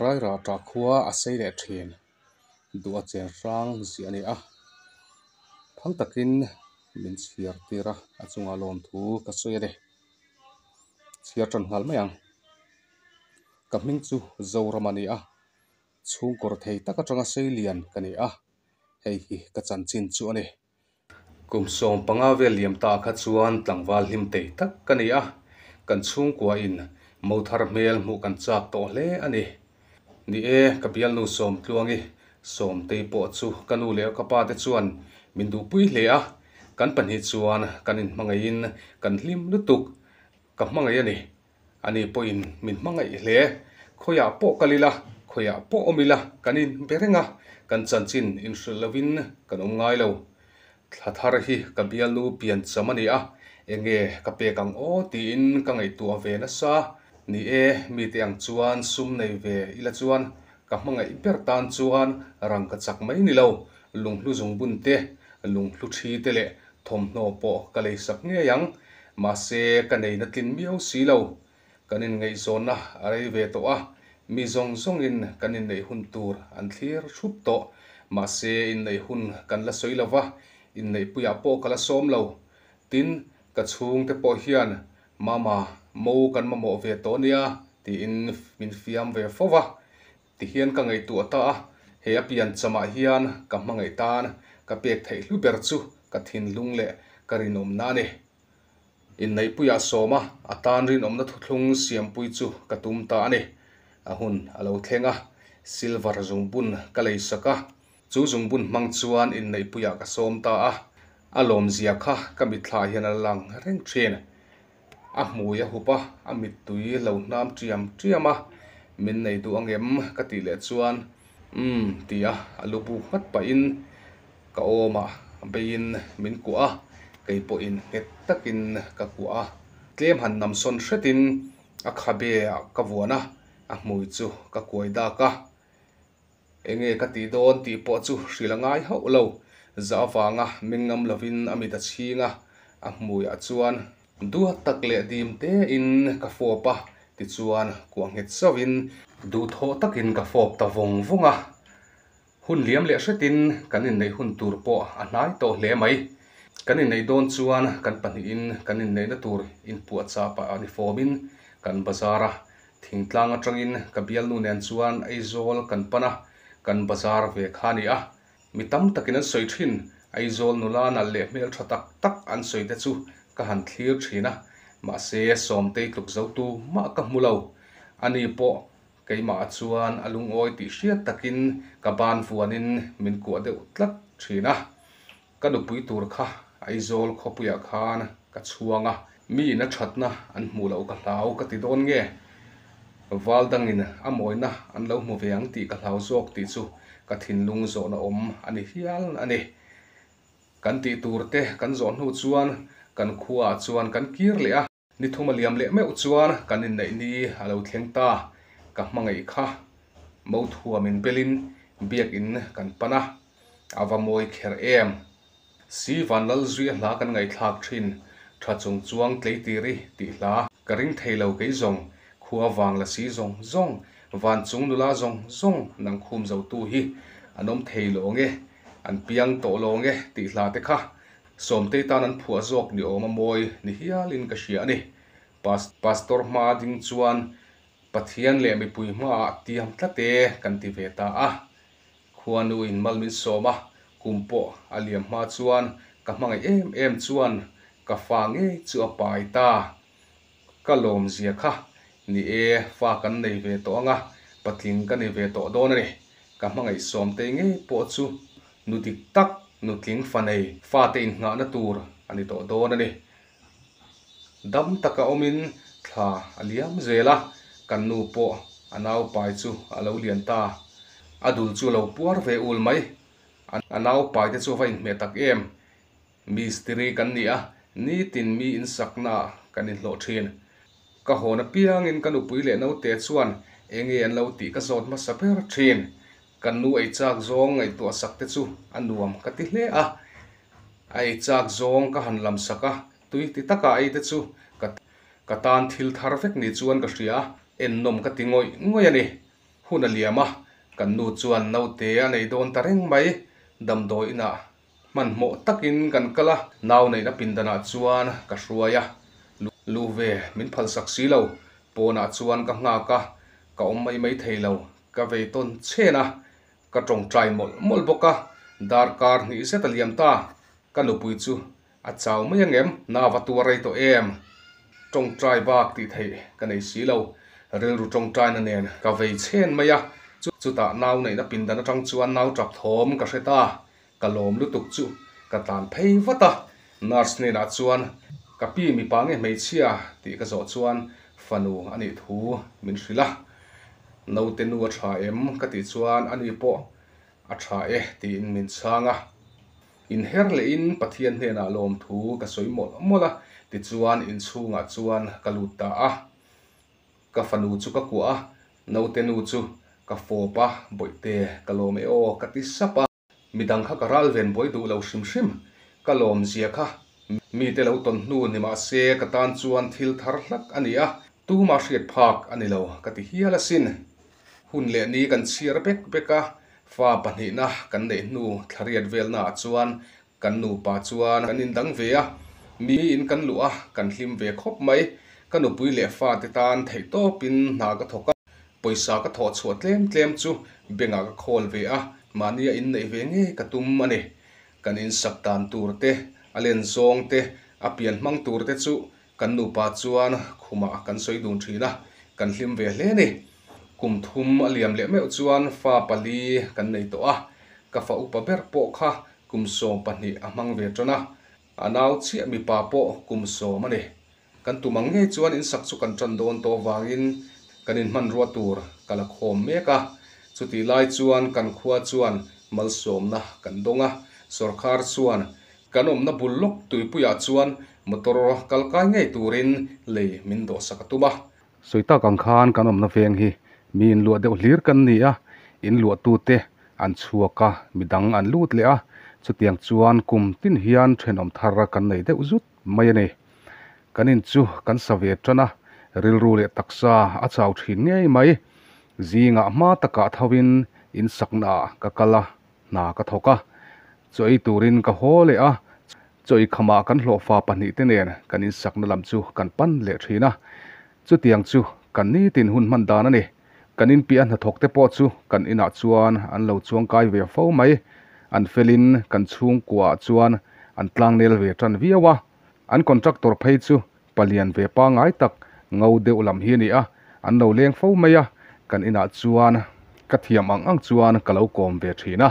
Rairah khua a sei leh thin duh a chen hrang ziah a ni a, phal takin min chhiar tir a, a chungah lawmthu ka sawi a ni. Chhiar tan nghal mai ang. Ka hming chu Zoram a ni a, chhungkawr thei tak atanga sei lian ka ni a, hei hi ka chanchin chu a ni. Kum 15 vel liam ta kha chuan tlangval hlim tei tak ka ni a, kan chhungkua in mo thar hmel hmuh kan chak tawh hle a ni. Ni e, ka bialnu Sawmtluangi Sawmtei pawh chu ka nu leh ka pa te chuan min duhpui hle a, kan pahnih chuan kan inhmangaihin kan hlim lutuk. Ka hmangaih a ni. Ani pawhin min hmangaih hle. Khawiah pawh kal ila, khawiah pawh awm ila kan inbe reng a, kan chanchin inhrilh lovin kan awm ngai lo. Thla thar hi ka bialnu piancham a ni a, enge ka pek ang aw tiin ka ngaihtuah ve nasa. Ni e, mite ang chuan sum nei ve ila chuan ka hmangaih ber tan chuan rang ka chak mai ni lo, lunghlu zungbun te, lunghlu thi te leh thawmhnaw pawh ka leisak ngei ang. Mahse, ka neina tlin miau si lo. Kan inngaihzawnna a rei ve tawh a, mi zawng zawngin kan inneih hun tur an thlir thup tawh. Mahse, inneih hun kan la sawi lo va, inneihpuiah pawh ka la sawm lo. Tin, ka chhungte pawh hian, Mama, mo kan mamawh ve tawh nia, tiin min fiam ve fo va. Tihian ka ngaihtuah ta a, he a pianchamah hian ka hmangaih tan ka pek theih hlu ber chu ka thinlung leh ka rinawmna a ni. Inneihpuiah sawma a tan rinawmna thuthlung siampui chu ka tum ta a ni. A hun a lo thleng a, silver zungbun ka leisak a, chu zungbun hmang chuan inneihpuiah ka sawm ta a, a lawmzia kha ka mitthla hian a lang reng thin. A hmui a hup a, a mittui lo hnam tiam tiam a, min nei duh angem ka tih leh chuan umm ti a, a lu buk nghat pahin Ka awmah beiin min kuah a, kei pawhin nghet takin ka kuah a. Tlem han namsawn hretin a khabe ah ka vuan a, a hmui chu ka kuai dak a. Enge ka tih dawn tih pawh chu hrilh a ngai hauh lo. Za avanga meng ngam lovin a mit a chhing a, a hmuiah chuan duat tak leh dim tein ka fawp a, tichuan kuah nghet zauhin duhthawh takin ka fawp ta vawng vawng a. Hun liam leh hretin kan inneih hun tur pawh a hnai tawh hle mai. Kan inneih dawn chuan kan pahnihin kan inneihna tur inpuahchah pah a ni fawmin kan bazar a. Thingtlang atangin ka bialnu nen chuan Aizawl kan pan a, kan bazar ve kha a ni a. Mi tam takin an sawi thin, Aizawl nula nalh leh hmeltha tak tak an sawi te chu ka han thlir thin a, mahse Sawmtei tluk zotu mah ka hmu lo. Ani pawh Keimah chuan a lungawi tih hriat takin ka ban vuanin min kuah deuh tlat thin a. Ka nupui tur kha Aizawl khawpuiah khan ka chhuang a, mi in a thatna an hmuh loh ka hlau ka ti dawn nge? Val dangin a mawina an lo hmu ve ang tih ka hlau zawk tih chu ka thinlung zawhna awm a ni hial a ni. Kan tih tur te kan zawh hnu chuan kan khuaah chuan kan kir leh a. Ni thum a liam leh meuh chuan kan inneih ni a lo thleng ta. Ka hmangaih kha Mothuam in belin biakin kan pan a, a va mawi kher em. Si Vanlalzuia hla kan ngaihthlak thin, tha chung chuang tleitiri tih hla ka ring thei lo kei zawng, khua vang la si zawng zawng, van chung nula zawng zawng nang khum zotu hi an awm thei lawng e, an piang tawh lawng e tih hla te kha Sawmtei tan an phuah zawk ni awm a mawi ni hialin ka hria a ni. Pastor hma ding chuan Pathian leh mipui hmaah tiam tlat e kan ti ve ta a. Khuanu in mal min sawm a, kum pawh a liam hma chuan ka hmangaih em em chuan ka fa ngei chu a pai ta. Ka lawmzia kha ni e, fa kan nei ve tawh anga patling ka ni ve tawh dawn a ni. Ka hmangaih Sawmtei ngei pawh chu Nu dik tak, nutling fa nei, fate innghahna tur a ni tawh dawn a ni. Dam taka awmin thla a liam zel a, kan nu pawh a naupai chu a lo lian ta. A dul chu a lo puar ve ul mai. A naupai te chu a va inhmeh tak em? Mistiri kan ni a, nitin mi insaknaah kan inhlawh thin. Ka hawn apiangin ka nupui leh naute chuan enge an lo tih ka zawt hmasa ber thin. Kan nu ei chak zawng ngaihtuah sak te chu a nuam ka ti hle a, a ei chak zawng ka han lam sak a, tui ti taka ei te chu ka ka tan thil thar vek ni chuan ka hria a, ennawm ka ti ngawih ngawih a ni. Hun a liam a, kan nu chuan naute a nei dawn ta reng mai. Damdawi inah hmanhmawh takin kan kal a, nau neihna pindanah chuan ka hruai a, luh ve min phalsak si lo. Pawnah chuan ka nghak a, ka awm mai mai thei lo, ka vei tawn chhen a, ka tawngtai mawlh mawlh bawk a, darkar hnih zet a liam ta. Ka nupui chu a chau mai angem? Nau a tuar rei tawh em? Tawngtai bak tih theih ka nei si lo. Rilru tawngtaina nen ka vei chhen mai a, chutah nau neihna pindan atang chuan nau tap thawm ka hre ta. Ka lawm lutuk chu ka tlan phei vat a, nurse hnenah chuan ka pi mipa nge hmeichhia tih ka zawh chuan fanu a nih thu min hrilh a. Naute nu a tha em ka tih chuan ani pawh a tha e tiin min chhang a. Inher lehin Pathian hnenah lawmthu ka sawi mawlh mawlh a, tichuan inchhungah chuan ka lut ta a. Ka fanu chu ka kuah a, naute nu chu ka fawp a, Bawihte, ka lawm e aw ka ti sap a. Midang kha ka ral ven buai duh lo hrim hrim, ka lawm zia kha mite lo tawn hnu ni mah se ka tan chuan thil thar hlak a ni a, tuma hriat phak a ni lo ka ti hial asin. Hun leh ni kan chhiar bek bek a, fa pahnihna kan neih hnu thlariat velnaah chuan kan nupa chuan kan indang ve a, miin kan luh a, kan hlim ve khawp mai. Ka nupui leh fate tan theihtawpin hna ka thawk a, pawisa ka thawh chhuah tlem tlem chu bank-ah ka khawl ve a, mahnia inneih ve ngei ka tum a ni. Kan insak dan tur te, a len zawng te, a pian hmang tur te chu Kan nupa chuan khumah kan sawi dun thin a, kan hlim ve hle ni. Kum thum a liam leh meuh chuan fa pali kan nei tawh a, ka fa upa ber pawh kha kum 12 a hmang ve tan a, a nau chiah mipa pawh kum 10 a ni. Kan tum ang ngei chuan insak chu kan tan dawn tawh vangin kan inhmanrua tur ka la khawm mek a, chutih lai chuan kan khua chuan malsawmna kan dawng a, sawrkar chuan Kan awmna bul lawk tuipuiah chuan motor kal kai ngei turin lei min dawhsak a tum a. Sawi tak ang khan kan awmna veng hi mi inluah deuh hlir kan ni a, inluahtute an chhuak a, midang an lut leh a, chutiang chuan kum tin hian thenawm thar kan nei deuh zut mai a ni. Kan in chu kan sa ve tan a, rilru leh taksa a chau thin ngei mai. Zingah hma takah tho-in insaknaah ka kal a, hna ka thawk a, chaw ei turin ka haw leh a, chaw ei khamah kan hlawhfa pahnihte nen kan insakna lam chu kan pan leh thin a, chutiang chu kan nitin hun hman dan a ni. Kan inpiah hnathawkte pawh chu kan inah chuan an lo chuangkai ve fo mai, an felin kan chhungkuaah chuan an tlangnel ve tan viau a, an contractor phei chu Palian ve pangai tak ngo deuh lam hi a ni a, an lo leng fo mai a, kan inah chuan ka thiam ang ang chuan ka lo kawm ve thin a.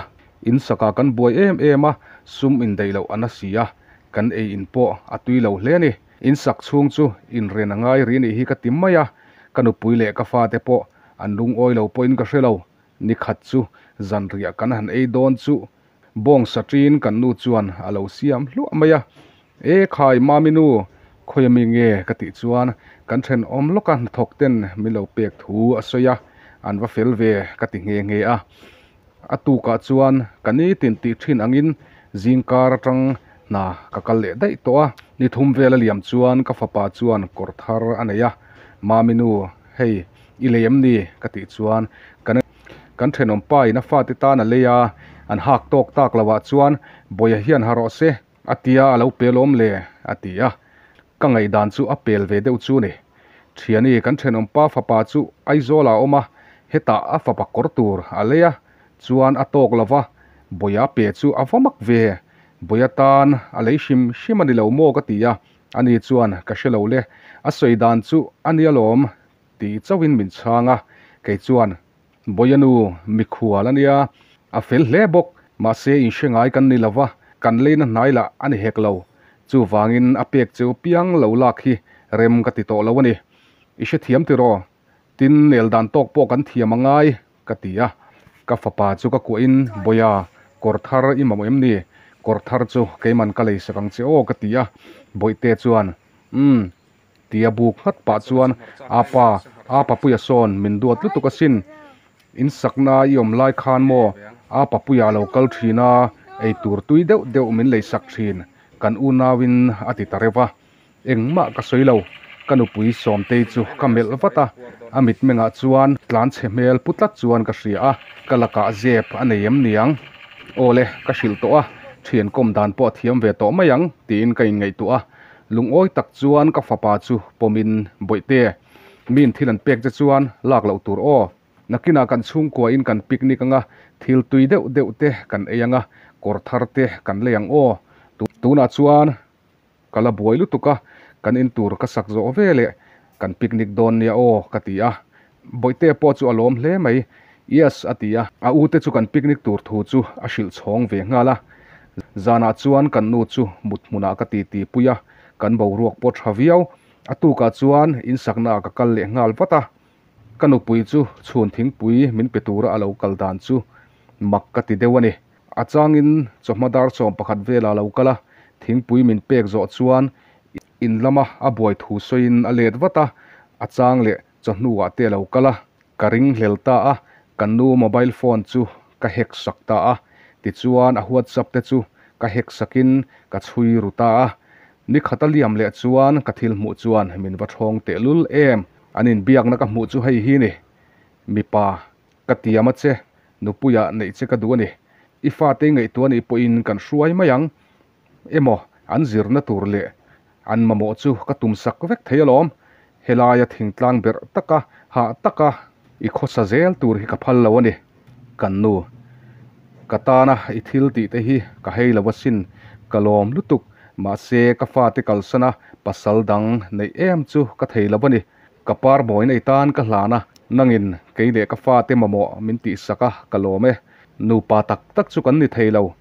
In sakah kan buai em em a, sum indaih loh a na si a, kan ei in pawh a tui lo hle a ni. In sak chhung chu inren a ngai ri nih hi ka ti mai a, ka nupui leh ka fate pawh an lungawi lo pawhin ka hre lo. Ni khat chu zanriah kan han ei dawn chu Bawng saṭin kan nu chuan a lo siam hluah mai a, E khai Mami nu, khawi ami nge ka tih chuan kan thenawm lawka hnathawk ten min lo pek thu a sawi a, an va fel ve ka ti nghe nghe a. A tukah chuan ka nitin tih thin angin zingkar atang hna ka kal leh daih tawh a, ni thum vel a liam chuan ka fapa chuan kawr thar a nei a, Mami nu hei i lei em ni ka tih chuan kan Kan thenawm pa in a fate tan a lei a, an hak tawk tak lo ah chuan Bawia hian ha rawh se a tia a lo pel awm le a ti a, ka ngaihdan chu a pel ve deuh chu ni. Thiani kan thenawm pa fapa chu Aizawl ah a awm a, hetah a fapa kawr tur a lei a, chuan a tawk lo va, Bawia pe chu a va mak ve, Bawia tan a lei hrim hrim a ni lo maw ka ti a, ani chuan ka hre lo le, a sawi dan chu a nia lawm Tih chauhin min chhang a, kei chuan, Bawia nu, mikhual a nia, a fel hle bawk, mahse inhre ngai kan ni lova, kan leina hnai lah a ni hek lo. Chuvangin a pek cheu piang lo lak hi rem ka ti tawh lo a ni. I hrethiam tiraw? Tin, nel dan tawk pawh kan thiam a ngai, ka ti a. Ka fapa chu ka kuahin, Bawia, kawr thar i mamawh em ni? Kawr thar chu keiman ka lei sak ang che aw, ka ti a. Bawihte chuan, Umm, Tia buk nghat pah chuan, Apa, a papuia sawn min duat lutuk asin. In sakna i awm lai khan maw a papuia a lo kal thin a, ei tur tui deuh deuh min lei sak thin, kan unauin a ti ta reuh a. Engmah ka sawi lo, Ka nupui Sawmtei chu ka melh vat a, a mitmengah chuan tlanchhe hmel pu tlat chuan ka hria a, ka lakah zep a nei em niang? Aw le, ka hrilh tawh a, thian kawm dan pawh a thiam ve tawh mai ang tiin ka inngaihtuah a, lungawi tak chuan ka fapa chu pawmin, Bawihte, miin thil an pek che chuan lak loh tur aw. Nakinah kan chhungkuain kan picnic anga, thil tui deuh deuh te kan ei anga, kawr thar te kan lei ang aw. Tunah chuan Ka la buai lutuk a, kan in tur ka sak zawh ve leh kan picnic dawn nia aw ka ti a. Bawihtea pawh chu a lawm hle mai, Yes a ti a. A u te chu kan picnic tur thu chu a hrilh chhawng ve nghal a. Zanah chuan kan nu chu mut hmunah ka titi pui a, kan boruak pawh tha viau. A tukah chuan in saknaah ka kal leh nghal vat a. Ka nupui chu chhun thingpui min pe tura a lo kal dan chu mak ka ti deuh a ni. A changin chawhma dar 11 velah lo kal a, thingpui min pek zawh chuan in lama a buai thu sawiin a let vat a, a chang leh chawhnuah te a lo kal a, ka ring hlel ta a, kan nu mobile phone chu ka hack sak ta a, tichuan a whatsapp te chu ka hack sakin ka chhui ru ta a, nikhat a liam leh chuan ka thil hmuh chuan min va thawng tehlul em, an inbiakna ka hmuh chu hei hi ni, mipa Ka tiam a che, nupuia neih che ka duh a ni. I fate ngaihtuah nih pawhin kan hruai mai ang. Emaw, an zirna tur leh an mamawh chu ka tumsak vek thei alawm. Helaia thingtlang berh taka hah taka i khawsa zel tur hi ka phal lo a ni. Kan nu, ka tana i thil tih te hi ka hei lo asin, ka lawm lutuk. Mahse, ka fate kalsana pasal dang neih em chu ka thei lo a ni. Ka par mawi nei tan ka hlan a, nangin kei leh ka fate mamawh min tihsak a, ka lawm e. Nupa tak tak chu kan ni thei lo.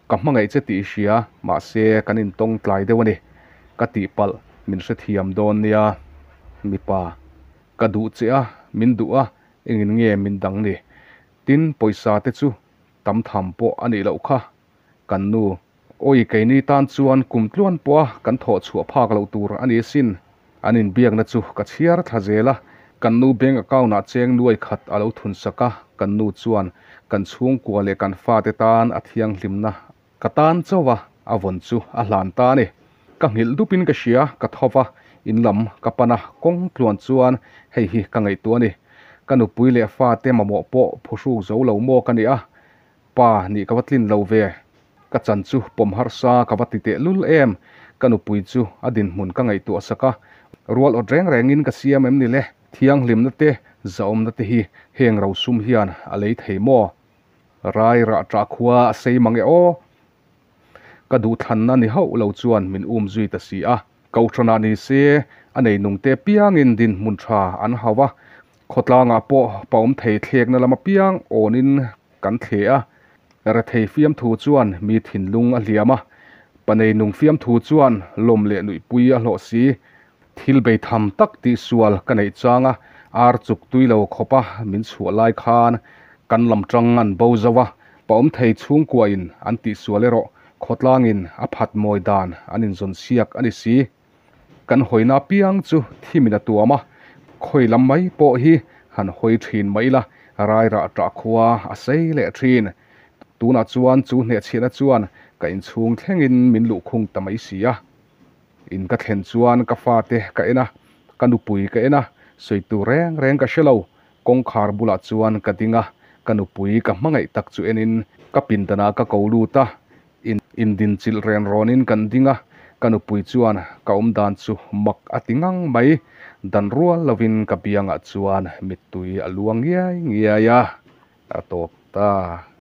Ka hmangaih che tih i hria, mahse kan intawng tlai deuh a ni. Ka tihpalh min hrethiam dawn nia. Mipa, ka duh che a, min duh a, engin nge min dang ni? Tin, pawisa te chu tam tham pawh a nih loh kha. Kan nu. Awi keini tan chuan kum tluan pawha kan thawh chhuah phak loh tur a ni asin. An inbiakna chu ka chhiar thla zel a, kan nu bank account ah cheng nuai khat a lo thun sak a, kan nu chuan kan chhungkua leh kan fate tan a thianghlimna ka tan chauh a, a vawn chu a hlan ta a ni. Ka nghilh dupin ka hria, ka tho va, in lam ka pan a, kawng tluan chuan hei hi ka ngaihtuah a ni. Ka nupui leh fate mamawh pawh phuhruk zo lo maw ka ni a, Pa nih ka va tlin lo ve. Ka chan chu pawm harsa ka va ti teh lul em. Ka nupui chu a dinhmun ka ngaihtuah sak a, rual awt reng rengin ka siam em ni le? Thianghlimna te, zahawmna te hi heng rosum hian a lei thei maw? Rai rah ṭah khua a sei mang e aw. Ka duhthlanna ni hauh lo chuan min um zui ta si a. Kohhranah ni se, a neinungte piangin dinhmun ṭha an hauh a, Khawtlangah pawh paawm thei thlekna lam apiang awnin kan thle a, rethei fiamthu chuan mi thinlung a hliam a, panei nung fiamthu chuan lawm leh nuihpui a hlawh si. Thil bei tham tak tihsual ka neih chang a, ar chuk tui lo khawpa min chhuah lai khan kan lam tang an bo zo a, paawm thei chhungkuain an tihsual erawh khawtlangin a phat mawi dan an inzawn siak a ni si. Kan hawina apiang chu thimin a tuam a, khawi lam mai pawh hi han hawi thin mai ila, rairah ṭah khua a sei leh thin. Tunah chuan chu hnehchhiahna chuan ka inchhung thlengin min luhkhung ta mai si a. In ka thlen chuan ka fate ka en a, ka nupui ka en a, sawi tur reng reng ka hre lo. Kawngkhar bulah chuan ka ding a, ka nupui ka hmangaih tak chu enin ka pindanah ka ko lut a, In indinchilh ren rawnin kan ding a, ka nupui chuan ka awm dan chu mak a ti ngang mai. Dan rual lovin ka biangah chuan mittui a luang ngiai ngiai a, a tawp ta.